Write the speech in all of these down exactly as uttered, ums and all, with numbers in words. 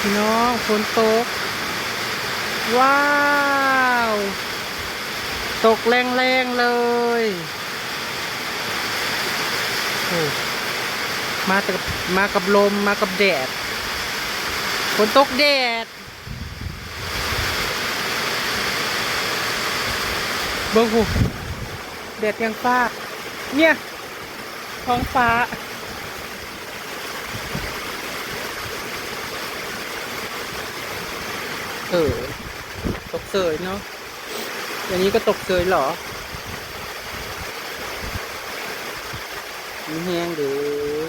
พี่น้อง ฝนตก ว้าว ตกแรงๆเลย โอ้ มากับ มากับลม มากับแดด ฝนตกแดด เบิ่งพู้น แดดแฮงฟ้า เนี่ย ท้องฟ้า เออ ตกเสยเนาะ อย่างนี้ก็ตกเสยเหรอ มีแฮงเด้อ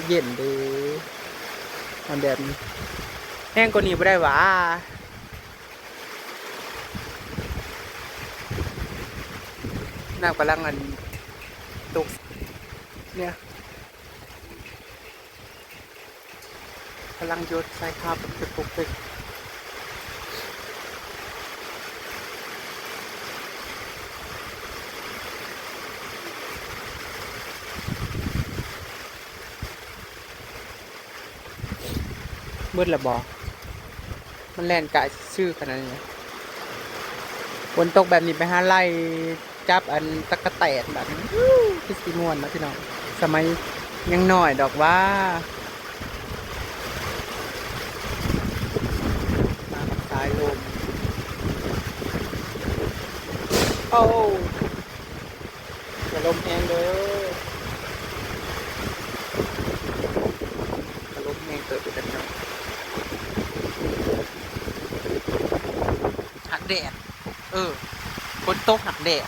เย็นเด้อ อันแบบนี้ แฮงกว่านี้บ่ได้หวา น้ำกำลังอันตก เนี่ย กำลังหยดใส่ครับ จะปลุกเลย เบิดละบ่ มันแล่นกายซื่อขนาดนี้ ฝนตกแบบนี้ไปหาไล่จับอันตั๊กแตนแบบนี้ อู้ คือสิม่วนนะพี่น้อง สมัยยังน้อยดอกว่า มากับสายลม โอ้ อย่าลมแฮงเด้อ อย่าลมแฮงเติบอยู่กันเนาะ หักแดด เออ ฝนตกหักแดด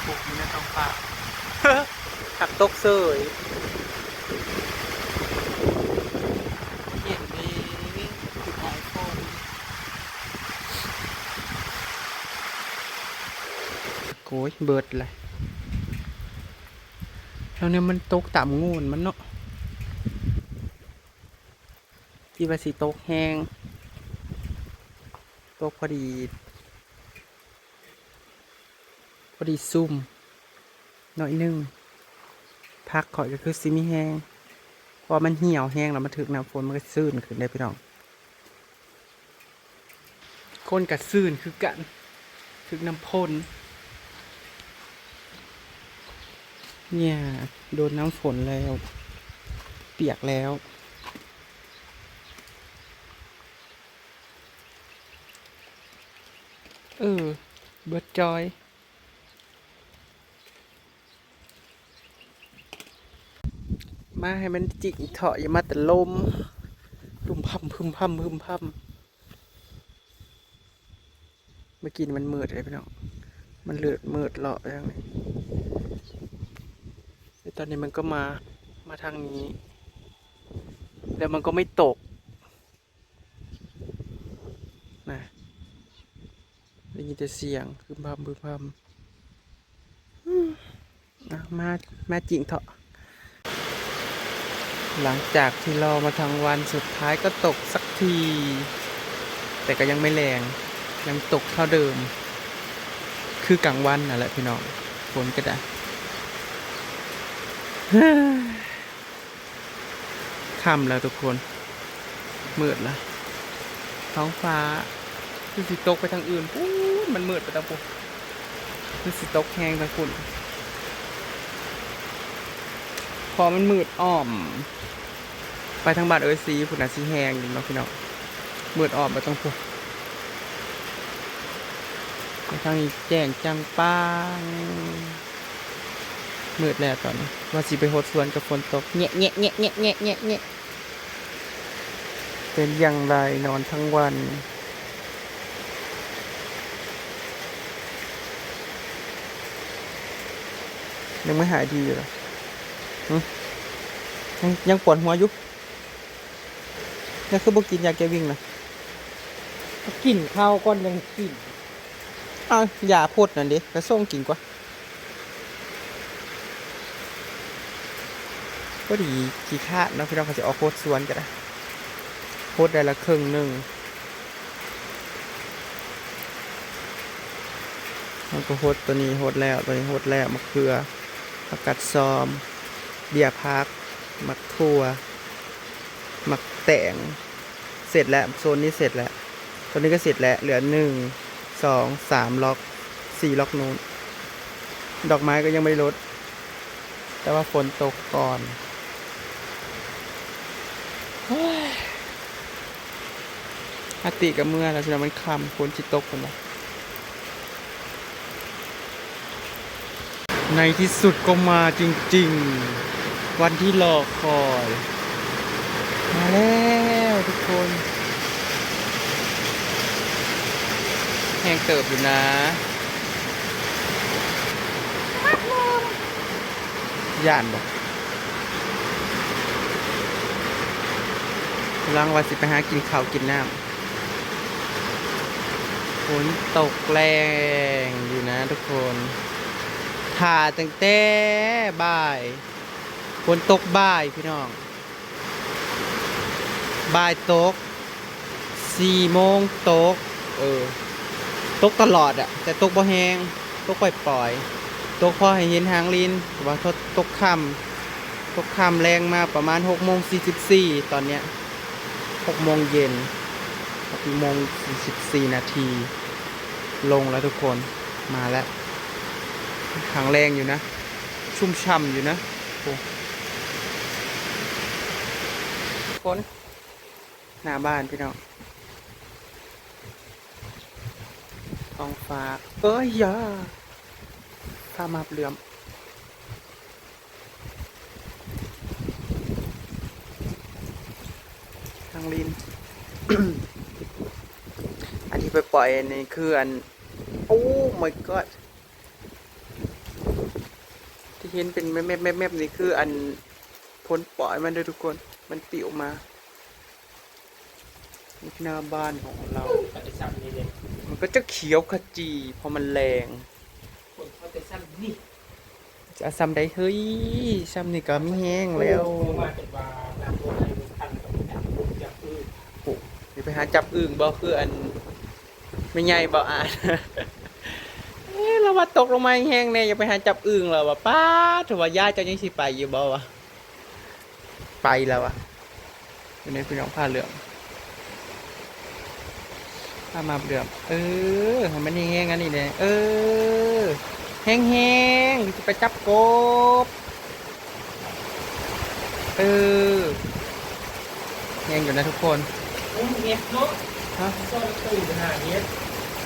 โอ้ มีหน้าท้องฟ้า หักตกเสย เย็นดี คือไอโฟน โอ้ย เบิดเลย แล้วเนี่ยมันตกตามโงนมันเนาะ ที่ว่าสิตกแฮง ตกพอดี พอดีซุ่ม หน่อยหนึ่ง ผักข้อยก็คือสิมีแฮง เพราะว่ามันเหี่ยวแฮงแล้วมันถืกน้ำฝนมันก็ซื่นขึ้นได้พี่น้อง คนก็ซื่นคือกัน ถืกน้ำฝน เนี่ย โดนน้ำฝนแล้ว เปียกแล้ว เออ เบิดจอย มาให้มันจิงเถาะ อย่ามาแต่ลม พึมพำ พึมพำ พึมพำ เมื่อกี้นี่มันมืดเลยพี่น้อง มันเลือดมืดเลาะอย่างนี้ แล้วตอนนี้มันก็มา มาทางนี้ แล้วมันก็ไม่ตก นะ ได้ยินแต่เสียง พึมพำ พึมพำ อืม อ่ะ มา มาจริงเถาะ หลังจากที่รอมาทั้งวัน สุดท้ายก็ตกสักที แต่ก็ยังไม่แรง ยังตกเท่าเดิม คือกลางวันนั่นแหละพี่น้อง ฝนก็ได้ ค่ำแล้วทุกคน มืดแล้ว ท้องฟ้า คือสิตกไปทางอื่น พู้น มันมืดไปทางพู้น คือสิตกแฮงทางพู้น พอมันมืดอ้อม ไปทางบ้านเอ้ยซีพู้นน่ะ สิแฮงอยู่เนาะพี่น้อง มืดอ้อมไปทางพู้น ไปทางนี้แจ้งจังปาง มืดแล้วตอนนี้ ว่าสิไปหดสวนกับฝนตก แงะแงะแงะแงะแงะแงะแงะ เป็นอย่างไรนอนทั้งวัน ยังไม่หายดีอยู่เหรอ หึ ยัง ยังปวดหัวอยู่ แล้วคือบ่กินยาแก้วิ่งนะ กินข้าวก่อนยังกิน เอายาพดนั่นดิ ไปส่งกินกว่า พอดีขี้คร้านเนาะพี่น้อง เขาจะออกหดสวนก็ได้ หดได้ละครึ่งหนึ่ง มันก็หดตัวนี้ หดแล้ว ตัวนี้หดแล้ว มะเขือ ผักกาดซอม เบี้ยผัก มะถั่ว หมากแตง เสร็จแล้ว โซนนี้เสร็จแล้ว โซนนี้ก็เสร็จแล้ว เหลือหนึ่ง สอง สาม ล็อก สี่ ล็อกนู้น ดอกไม้ก็ยังไม่ได้ลด แต่ว่าฝนตกก่อน เฮ้ย อาติกับเมื่อแล้วพี่น้อง มันค่ำ ฝนสิตกพุ่นละ ในที่สุดก็มาจริงๆ วันที่รอคอย มาแล้วทุกคน แฮงเติบอยู่นะ ย่านบ่ กำลังว่าสิไปหากินข้าวกินน้ำ ฝนตกแรงอยู่นะทุกคน ถ่าตั้งแต่บ่าย ฝนตกบ่ายพี่น้อง บ่ายตก สี่โมงตก เออ ตกตลอดอะ แต่ตกบ่แฮง ตกปล่อยๆ ตกพอให้เห็นหางลิน แต่ว่าตก ตกค่ำ ตกค่ำแลงมาประมาณหกโมงสี่สิบสี่ ตอนเนี้ย หกโมงเย็น หกโมงสี่สิบสี่นาที ลงแล้วทุกคน มาแล้ว หางแรงอยู่นะ ชุ่มฉ่ำอยู่นะ โอ้ ฝน หน้าบ้านพี่น้อง ท้องฟ้า เอ้ย อย่า ฟ้ามาบเหลื่อม ทางลิน อันที่ไปปล่อยอันนี้คืออัน โอ้ my god ที่เห็นเป็นแมบๆๆๆ นี่คืออัน ผลปล่อยมันเด้อทุกคน มันปิวมา หน้าบ้านของเรา ก็จะซ้ำนี่เลย มันก็จะเขียวขจี เพราะมันแรง คนเขาจะซ้ำนี่ จะซ้ำได้เฮ้ย ซ้ำนี่ก็มีแฮงแล้ว โอ้ มาเป็นว่าน้ำท่วมให้มันทันกับจับอึ่งจับอึ่ง โอ้ สิไปหาจับอึ่งบ่ คืออัน แม่ใหญ่บ่อ่าน เอ๊ะ เราว่าตกลงมาแฮงแน่ อย่าไปหาจับอึ่งแล้วว่า ป๊าด ถือว่ายายเจ้ายังสิไปอยู่บ่วะ ไปแล้ววะ อยู่ในพี่น้องผ้าเหลือง ผ้ามาเหลือง เออ ให้มันแฮงๆ อันนี้แหละ เออ แฮงๆ สิไปจับกบ เออ แฮงอยู่นะทุกคน โอ้ยเห็ดเนาะ ฮะ ซ่อนตู้ไปหาเห็ด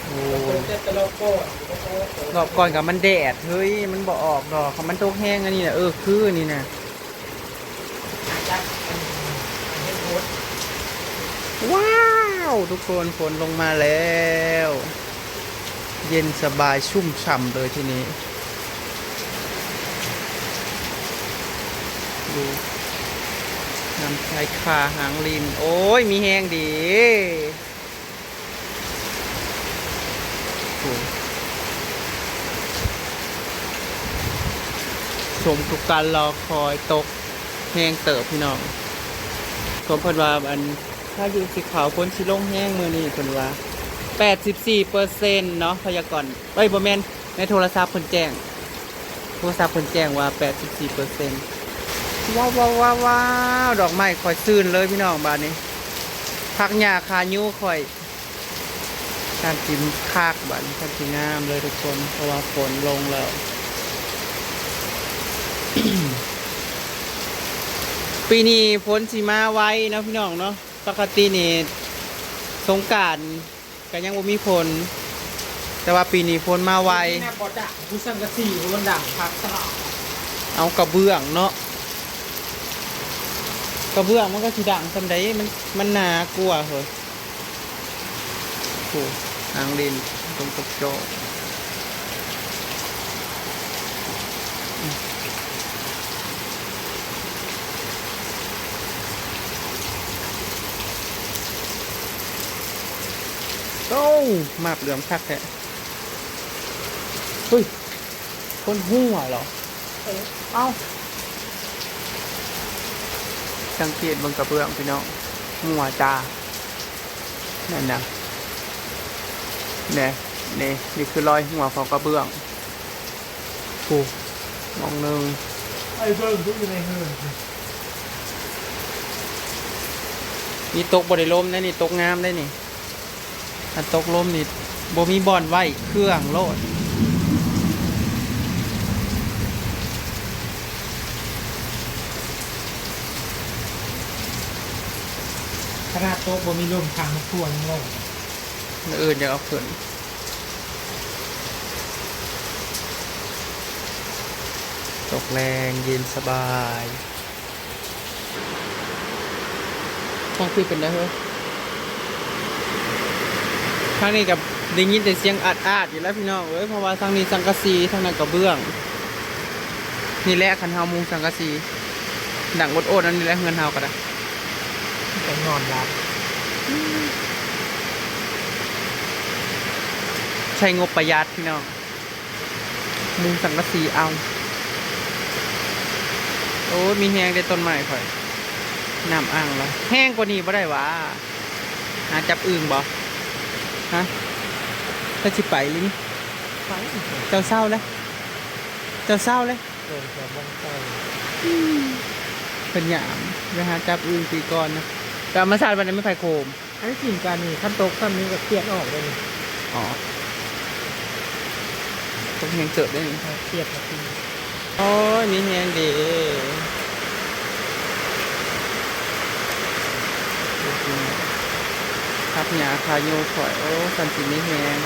โอ้ แต่ตะลอกก่อน รอบก่อนกับมันแดด เฮ้ย มันบ่ออกดอก มันตกแฮงอันนี้นะ เออ คือนี่นะ ว้าว ทุกคน ฝนลงมาแล้ว เย็นสบายชุ่มฉ่ำเลยทีนี้ ดู น้ำใสคาหางลิน โอ้ย มีแฮงดี โอ้ สมกับการรอคอย ตกแฮงเติบพี่น้อง สมเพิ่นว่าอันพายุสิเข้า ฝนสิลงแฮงมื้อนี้เพิ่นว่า แปดสิบสี่เปอร์เซ็นต์ เนาะ พยากรณ์ เอ้ย บ่แม่น ในโทรศัพท์เพิ่นแจ้ง โทรศัพท์เพิ่นแจ้งว่า แปดสิบสี่เปอร์เซ็นต์ ว้าว ว้าว ว้าว ว้าว ดอกไม้ข่อยซื่นเลยพี่น้อง บาดนี้ ผักหญ้าขายูข่อย ทางกินคักบัดนี้ ทางกินงามเลยทุกคน เพราะว่าฝนลงแล้ว ปีนี้ฝนสิมาไวเนาะพี่น้องเนาะ ปกตินี่สงกรานต์ก็ยังบ่มีฝน แต่ว่าปีนี้ฝนมาไว นี่นะบ่ดัง คือสังกะสีมันดังคักตลอด เอากระเบื้องเนาะ กระเบื้องมันก็สิดังส่ำใด มัน มันหนากว่าเฮ้ย โอ้ หางลินตรงกบจอก โอ้ มาบเหลืองคักแท้ เฮ้ย คนหัวเหรอ เอ้า สังเกตเบิ่งกระเบื้องพี่น้อง หัวจ้า นั่นนะ เนี่ย นี่ นี่คือรอยหัวของกระเบื้อง โอ้ มองหนึ่ง ไอ้เบิ่งดูอยู่ในเฮือน นี่ตกบ่ได้ลมได้นี่ ตกงามได้นี่ ถ้าตกลมนี่บ่มีบ่อนไว้เครื่องโลด ขนาดตกบ่มีลม ทางมันทั่วยังลง มื้ออื่นเดี๋ยวเอาขึ้น ตกแรงเย็นสบาย ทางคือเป็นได้เฮ้ย ทางนี้กับได้ยินแต่เสียงอาดๆอยู่แล้วพี่น้องเอ้ย เพราะว่าทางนี้สังกะสี ทางนั้นกระเบื้อง นี่แหละคันเฮามุงสังกะสี ดังโอดๆนั่นนี่แหละเฮือนเฮาก็ได้ ต้องนอนหลับ ใช้งบประหยัดพี่น้อง มุงสังกะสีเอา โอ้ย มีแฮงได้ต้นไม้ข่อย น้ำอ่างละ แฮงกว่านี้บ่ได้หวา หาจับอึ่งบ่ ฮะ ถ้าสิไปลินี่ ไป เจ้าเศร้าเลย เจ้าเศร้าเลย เออ เจ้าบ้องเศร้า เป็นหยาม ไปหาจับอึ่งปีก่อนนะ แต่เอามาสาดวันนั้นไม่ไผโคม อันนี้กินการนี่ คันตกซ้ำนี้ก็เครียดออกเลยนี่ อ๋อ ตกแฮงเกิดได้นี่ เครียดครับพี่ โอ้ย มีแฮงเด้ ครับหญ้าคาโยข่อย โอ้ สันสิมีแฮง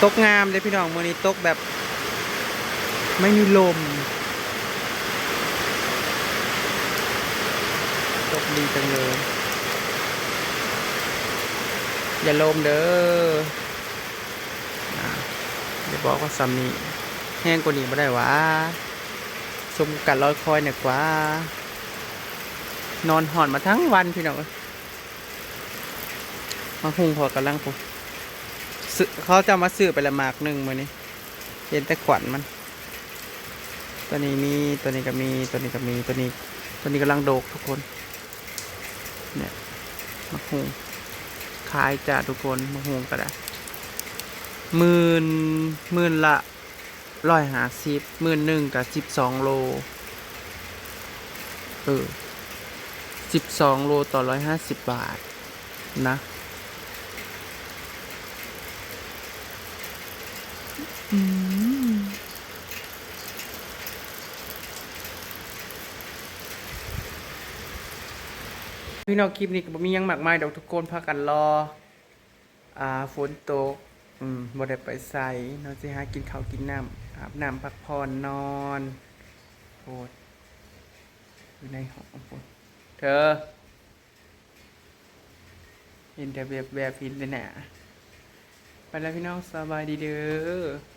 ตกงามเด้พี่น้อง มื้อนี้ตกแบบ ไม่มีลม ตกดีจังเลย อย่าลมเด้อ อ่า อย่าบอกว่าซ้ำนี้ แฮงกว่านี้บ่ได้หวา ชมกันลอยคอยหน่อยกว่า นอนหอนมาทั้งวันพี่น้องเอ้ย มาหุงพอกำลังพุ้น ซื้อ เขาจะมาซื้อไปละหมากหนึ่งมื้อนี้ เห็นแต่ขวัญมัน ตัวนี้มี ตัวนี้ก็มี ตัวนี้ก็มี ตัวนี้ ตัวนี้กำลังดกทุกคน เนี่ย มาหุง ขายจ้าทุกคน มาหุงก็ได้ หมื่น หมื่นละ ร้อยห้าสิบ หมื่นหนึ่งก็สิบสองโล เออ สิบสองโลต่อร้อยห้าสิบบาทนะ อืม พี่น้อง คลิปนี้ก็บ่มีหยังมากมายดอกทุกคน พากันรอ อ่า ฝนตก อืม บ่ได้ไปไสเนาะ สิหากินข้าวกินน้ำ อาบน้ำพักผ่อนนอน โพด อยู่ในห้องพุ้น เธอ เห็นแต่แวบๆ เห็นแต่หน้า ไปแล้วพี่น้อง สบายดีเด้อ